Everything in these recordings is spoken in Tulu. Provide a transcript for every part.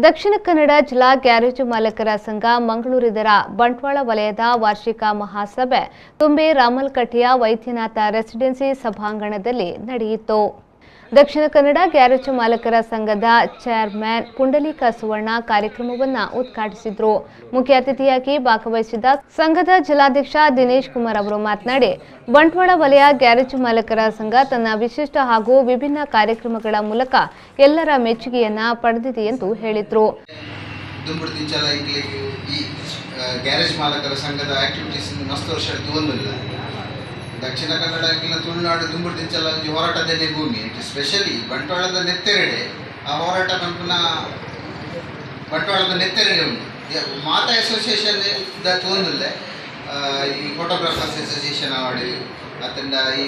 ದಕ್ಷಿಣ ಕನ್ನಡ ಜಿಲ್ಲಾ ಗ್ಯಾರೇಜ್ ಮಾಲಕರ ಸಂಘ ಮಂಗಳೂರಿದರ ಬಂಟ್ವಾಳ ವಲಯದ ವಾರ್ಷಿಕ ಮಹಾಸಭೆ ತುಂಬೆ ರಾಮಲ್ಕಟ್ಟೆಯ ವೈದ್ಯನಾಥ ರೆಸಿಡೆನ್ಸಿ ಸಭಾಂಗಣದಲ್ಲಿ ನಡೆಯಿತು. ದಕ್ಷಿಣ ಕನ್ನಡ ಗ್ಯಾರೇಜ್ ಮಾಲಕರ ಸಂಘದ ಚೇರ್ಮನ್ ಪುಂಡಲೀಕ ಸುವರ್ಣ ಕಾರ್ಯಕ್ರಮವನ್ನು ಉದ್ಘಾಟಿಸಿದರು. ಮುಖ್ಯ ಅತಿಥಿಯಾಗಿ ಭಾಗವಹಿಸಿದ್ದ ಸಂಘದ ಜಿಲ್ಲಾಧ್ಯಕ್ಷ ದಿನೇಶ್ ಕುಮಾರ್ ಅವರು ಮಾತನಾಡಿ, ಬಂಟ್ವಾಳ ವಲಯ ಗ್ಯಾರೇಜ್ ಮಾಲಕರ ಸಂಘ ತನ್ನ ವಿಶಿಷ್ಟ ಹಾಗೂ ವಿಭಿನ್ನ ಕಾರ್ಯಕ್ರಮಗಳ ಮೂಲಕ ಎಲ್ಲರ ಮೆಚ್ಚುಗೆಯನ್ನ ಪಡೆದಿದೆ ಎಂದು ಹೇಳಿದರು. ಗ್ಯಾರೇಜ್ ಮಾಲಕರ ಸಂಘದ ಆಕ್ಟಿವಿಟೀಸ್ ಮಸ್ತ್ ವರ್ಷ ತೂವೊಂದುಲ್ಲ. ದಕ್ಷಿಣ ಕನ್ನಡ ತುಳುನಾಡು ದುಂಬುಡ್ದಿಂಚಲ ಒಂಜಿ ಹೋರಾಟದಲ್ಲೇ ಭೂಮಿ, ಸ್ಪೆಷಲಿ ಬಂಟ್ವಾಳದ ನೆತ್ತೆರಡೆ ಆ ಹೋರಾಟ ಪನ್ಪುನ ಬಂಟ್ವಾಳದ ನೆತ್ತೆರಡೆ ಉಂಟು. ಮಾತಾ ಅಸೋಸಿಯೇಷನ್ the ತೂವೊಂದುಲ್ಲೆ, ಈ ಫೋಟೋಗ್ರಾಫರ್ಸ್ ಅಸೋಸಿಯೇಷನ್ ಆವಡ್ ಅತ್ತಂಡ ಈ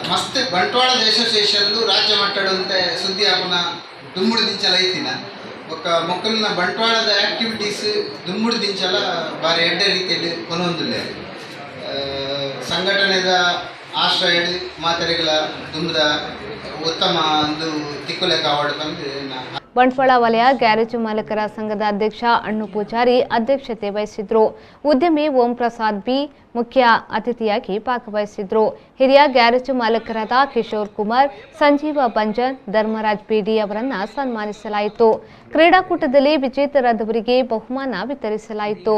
ಮಸ್ತ್ ಬಂಟ್ವಾಳದ ಅಸೋಸಿಯೇಷನ್ ರಾಜ್ಯ ಮಟ್ಟಡ್ ಒಂತೆ ಸುದ್ದಿ ಆಪುನ ದುಂಬುಡ್ದಿಂಚಲ ಐತಿನ. ಬೊಕ್ಕ ಮೊಕ್ಕಲ್ನ ಬಂಟ್ವಾಳದ ಆಕ್ಟಿವಿಟೀಸ್ ದುಂಬುಡ್ದಿಂಚಲ ಬಾರಿ ಎಡ್ಡೆ ರೀತಿಯಲ್ಲಿ ಕೊನೊಂದುಲ್ಲೆ. ಸಂಘಟನೆದ ಆಶ್ರಯ ಮಾತೆರೆಗಳ ದುಂಬುದ ಉತ್ತಮ ಒಂದು ತಿಕ್ಕುಲೆಕ್ಕ ಅವಾರ್ಡ್ ಬಂದು. ಬಂಟ್ವಾಳ ವಲಯ ಗ್ಯಾರೇಜ್ ಮಾಲಕರ ಸಂಘದ ಅಧ್ಯಕ್ಷ ಅಣ್ಣು ಪೂಜಾರಿ ಅಧ್ಯಕ್ಷತೆ ವಹಿಸಿದ್ರು. ಉದ್ಯಮಿ ಓಂ ಪ್ರಸಾದ್ ಬಿ ಮುಖ್ಯ ಅತಿಥಿಯಾಗಿ ಭಾಗವಹಿಸಿದ್ರು. ಹಿರಿಯ ಗ್ಯಾರೇಜ್ ಮಾಲಕರಾದ ಕಿಶೋರ್ ಕುಮಾರ್, ಸಂಜೀವ ಬಂಜನ್, ಧರ್ಮರಾಜ್ ಬಿಡಿ ಅವರನ್ನ ಸನ್ಮಾನಿಸಲಾಯಿತು. ಕ್ರೀಡಾಕೂಟದಲ್ಲಿ ವಿಜೇತರಾದವರಿಗೆ ಬಹುಮಾನ ವಿತರಿಸಲಾಯಿತು.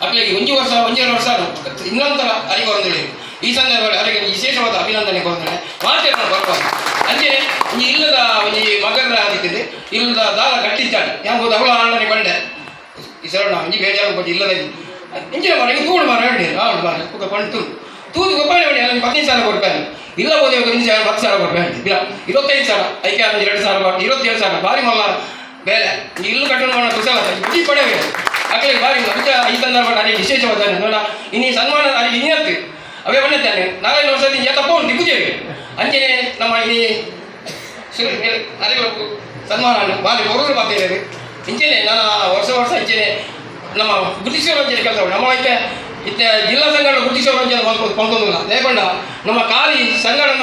ಅಕ್ಲೆಗೆ ಒಂಜಿ ವರ್ಷ ಒಂಜೆರಡು ವರ್ಷ ಇನ್ನೊಂದರ ಅರಿಗೆ ಹೊಂದಿಳಿ. ಈ ಸಂದರ್ಭದಲ್ಲಿ ಅವರಿಗೆ ವಿಶೇಷವಾದ ಅಭಿನಂದನೆ ಕೊರೊಂದುಲ್ಲೆ. ಮಾತೆರ್ನ ಬರ್ಬಾರ್ದು ಅಂಚೆ ಒಂಜಿ ಇಲ್ಲದ ಒಂಜಿ ಮಗರ ಆದಿತ್ತಿದೆ ಇಲ್ಲದ ದಾದ ಗಟ್ಟಿಚ್ಚಾಂಡ್ ಯಾನ್ ಪೂತ ಅವಳ ಆಂಡನೆ ಪಂಡೆ ಈ ಸರಣ ಒಂಜಿ ಬೇಜಾರು ಒಂಜಿ ಇಲ್ಲದ ಇಂಚಿನ ಮಾರ ತೂಡು ಮಾರ ಹೇಳಿ ಆವಡು ಮಾರ ಬೊಕ ಪಂಡ್ ತೂಡು ತೂದು ಗೊಬ್ಬಾನೆ ಪಂಡೆ 15,000 ಕೊರ್ಪೇನೆ ಇಲ್ಲ ಹೋದೆ 1,000 10,000 ಕೊರ್ಪೇನೆ ಇಲ್ಲ 25,000 ಐಕೆ ಒಂಜಿ 2,000 27,000 ಬಾರಿ ಮಲ್ಲ ಬೇಲೆ ಇಲ್ಲು ಕಟ್ಟುನ ಕುಶಲ ಬುದ್ಧಿ ಪಡೆವೆ ಅಕ್ಲೆಗ್ ಬಾರಿ ಅಂಚ ಈ ಸಂದರ್ಭ ಅರೆಗೆ ವಿಶೇಷವಾದ ನೋಡ ಇನಿ ಸನ್ಮಾನ ಅರೆಗೆ ಇನಿಯತ್ತು ಅವೇ ಬಂದಿದ್ದಾನೆ 4-5 ವರ್ಷದಿಂದ ಏತ ಪೋಂಡು ದಿಕ್ಕುಜೇವಿ ಅಂಚನೆ ನಮ್ಮ ಇನಿ ಅರೆಗೆ ಸನ್ಮಾನ ಬಾರಿ ಬರೋರು ಬಾತೇವೆ. ಇಂಚನೆ ನಾನು ವರ್ಷ ವರ್ಷ ಇಂಚನೆ ನಮ್ಮ ಗುರುತಿಸುವ ಅಂಚನೆ ಕೆಲಸ ನಮ್ಮ ಐತೆ ಇತ್ತೆ ಜಿಲ್ಲಾ ಸಂಘಟನೆ ಗುರುತಿಸುವ ಅಂಚನೆ ಮಲ್ಕೊಂದಿಲ್ಲ ಲೇಪಂಡ ನಮ್ಮ ಖಾಲಿ ಸಂಘಟನೆ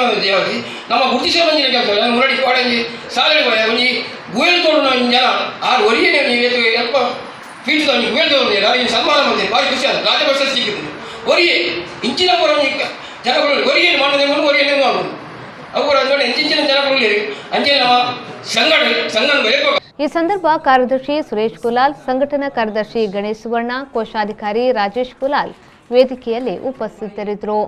ನಮ್ಮ ಗುರುತಿಸುವ ಅಂಚನೆ ಕೆಲಸ ಮುನ್ನಡಿ ಕೋಡಂಜಿ ಸಾಲೆ ಒಂಜಿ ಗುಯಲ್ ತೋಡುನ ಜನ ಆರು ಒರಿಯೇ ಎಲ್ಪ ಫೀಲ್ಡ್ ಒಂಜಿ ಗುಯಲ್ ತೋಡು ಅರೆಗೆ ಸನ್ಮಾನ ಬಂದಿದೆ ಭಾರಿ ಖುಷಿ ಆದ ರಾಜ್ಯ ಪ್ರಶಸ್ತಿ ಸಿಕ್ಕಿದ್ದು ಒರಿಯೇ ಇಂಚಿನ ಪೂರ ಒಂಜಿ ಜನಗಳು ಒರಿಯೇ ಮಾಡೋದೇ ಒರಿಯೇ ಮಾಡೋದು ಅವು ನೋಡಿ ಇಂಚಿನ ಜನಗಳು ಅಂಚನೆ ನಮ್ಮ ಸಂಘಟನೆ ಸಂಘ ಬೆಳೆಯಬೇಕು. ಈ ಸಂದರ್ಭ ಕಾರ್ಯದರ್ಶಿ ಸುರೇಶ್ ಕುಲಾಲ್, ಸಂಘಟನಾ ಕಾರ್ಯದರ್ಶಿ ಗಣೇಶ್ ಸುವರ್ಣ, ಕೋಶಾಧಿಕಾರಿ ರಾಜೇಶ್ ಕುಲಾಲ್ ವೇದಿಕೆಯಲ್ಲಿ ಉಪಸ್ಥಿತರಿದ್ದರು.